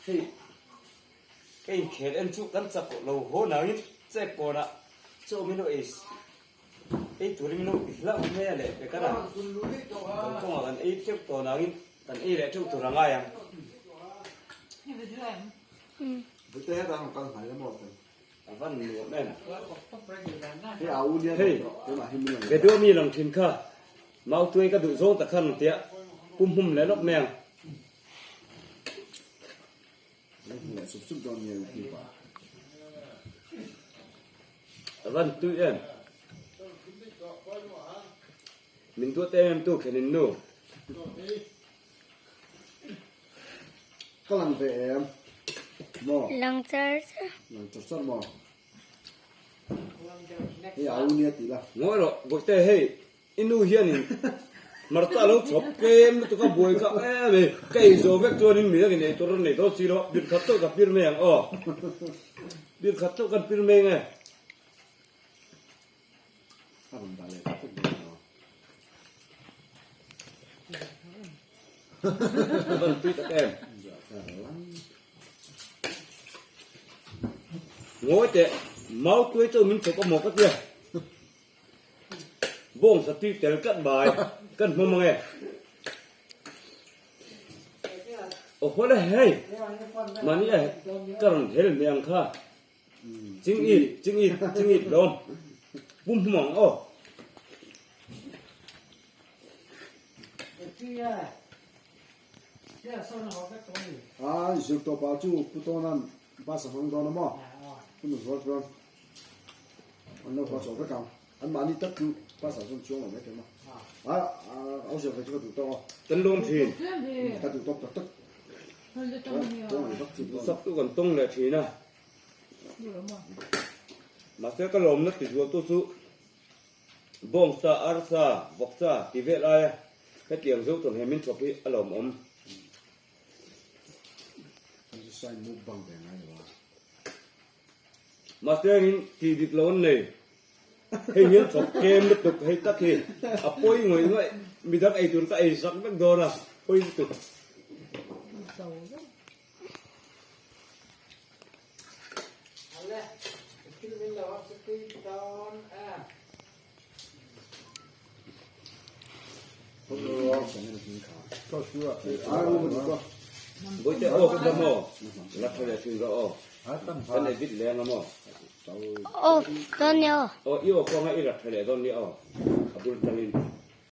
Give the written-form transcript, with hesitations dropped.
Hei ka inkhel en chu kan chak lo haw nangin chek kawnah chaw min lo ei ei turin min lo ti hlauh mai a leh pek a kalkawngah kan ei teuh tawh nangin kan ei leh teuh tur a ngai ang. A van nuam em. Hei vedio mi lang thin kha mautuai ka duh zawng tak khan tia pum hum leh lawk mai ang. A van tui em. Min duat em em tu khenin nu. Ka lang ve em maw? Lang char char. Lang char char maw? Hei a u nia tih la. Ngawi rawh Bawihte hei i nu hianin hmarcha a lo chhawp tlem lutuk a buai kha em ei ka ei zo vek chuanin mi dangin ei tur a nei dawn si lo bir khat chauh ka pir mai ang aw bir khat chauh kan pir mai nge. A rawn dah leh tak tak dawn lo. A van tui tak em. Ngawi teh, mau tuai chu min chhawp a maw ka tia. Bawng sa tui tel tlat bai, kan hmawm ang e. Aw haw le hei, mahni a ka rawn hel hmeh ang kha. Ching it, ching it, ching it lawm. Pum hmum ang aw. A zir tawp ah chu Pu Tawnan bus a hmang dawn a maw? Pu Nunrual chuan an lo haw chho vek ang. An mahni tak chu bus ah chuan chuang lo mai thei maw? A au zir ve chu ka duh tawk a. Kan lawm thin. Ka duh tawk tak tak. Sak chu kan tawng leh thin a. Mahse ka lawmna ti zual tu chu bawngsa, arsa, vawksa ti vel aia hetiang zo tawn he min chhawp hi a lawmawm. Mahse engin tih dik lo an nei. Hei hian chhawp tlem lutuk hei tak hi a pawi ngawih ngawih midang ei tur ka ei zak vek dawn a pawi lutuk. Bawihte aw ka maw la tha leh thin rawh aw kan edit leng a maw. Off dawn nia aw. Aw i aw kawnga i la tha leh dawn nia aw a bul tangin.